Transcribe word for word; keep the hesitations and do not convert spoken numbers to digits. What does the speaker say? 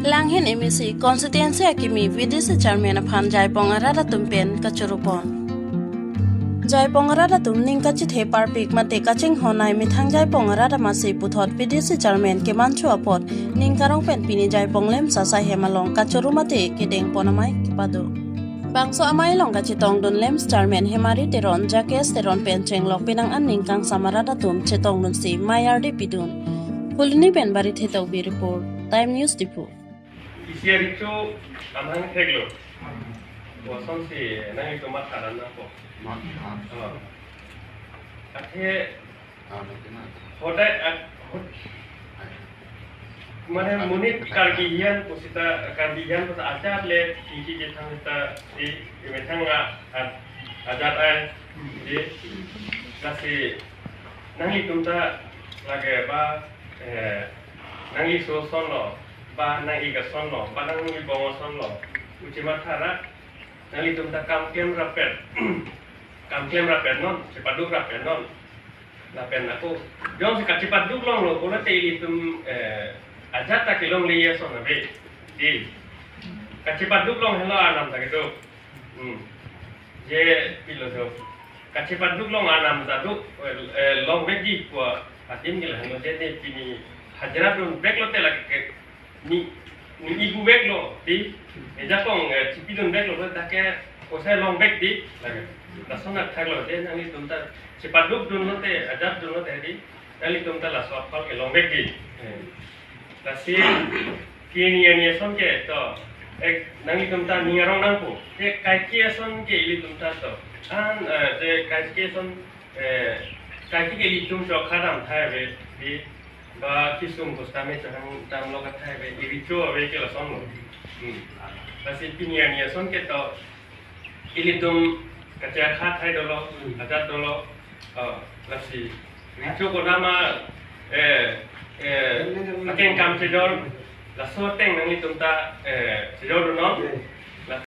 Langhin M A C constituency akimi V D C chairman aphan Jaipong arat atum pen kachoro pon. Jaipong arat atum ning kachethe parpik mate kachinghon ai methang Jaipong arat amatsi puthot V D C chairman kemancho apot ning karong pen pini Jaipong LAMPS asai hem along kachoro mate kedeng pon amei kepado. Bangso amei along kachetongdun LAMPS chairman Hemari Teron, Jakes Teron pen chenglok penang an ning kangsam arat atum chetongdunsi mei ardi pidun. Phuloni pen Barithe Tokbi report, Time News Diphu. Isi arecho amahang theklo. Kosonsi nanglitum matha nangpo. Matha. Oh. Athe hodai at hod-, mane monit Karbi hian pusita, Karbi hian pusa ajat le tingki kethang sita si methang a, at, ajat ai di. Lasi nanglitum ta lake ba, eh, nangli so sonlo ba nangli kasonlo ba nangli bong asonlo uchi matha ra. Nanglitum ta kam klem rapet, kam klem rapet non, chepaduk rapet non. Lapen ako jongsi kachepaduk longlo pulote ilitum, eh, ajat ta kelongle ason ave. Di. Kachepaduk long helo anam ta kedo. Hmm. Je pilo jo. Kachepaduk long anam ta do, eh, longvekji pu adim ke lahenlo je ne pini hajira dunveklo te lake ke ni, ni ibuveklo di. Ejakong, eh, chipidunveklo dak ke osai longvek di. Lake lason athaklo je nanglitum ta chepadukdunlo te, ajatdunlote di. Nanglitum ta laso aphal ke longvek di. Eh. Lasi kini ani ason ke to, eh, nanglitum ta ning arong nangpo. Te kaike ason ke ilitum ta to. An, eh, te kaike ason, eh, kaike ke ilitum chokha damthai ave di. Ba kisung kustam me chokha damlo kathai ave, arecho ave ke lasonlo. Hmm. Lasi pini ani ason ke to ilitum kachekha thai dolo, ajat dolo. Oh, lasi arecho kodam a, eh, eh, akeng kam chejor, laso ateng nanglitum ta, eh, chejordunon.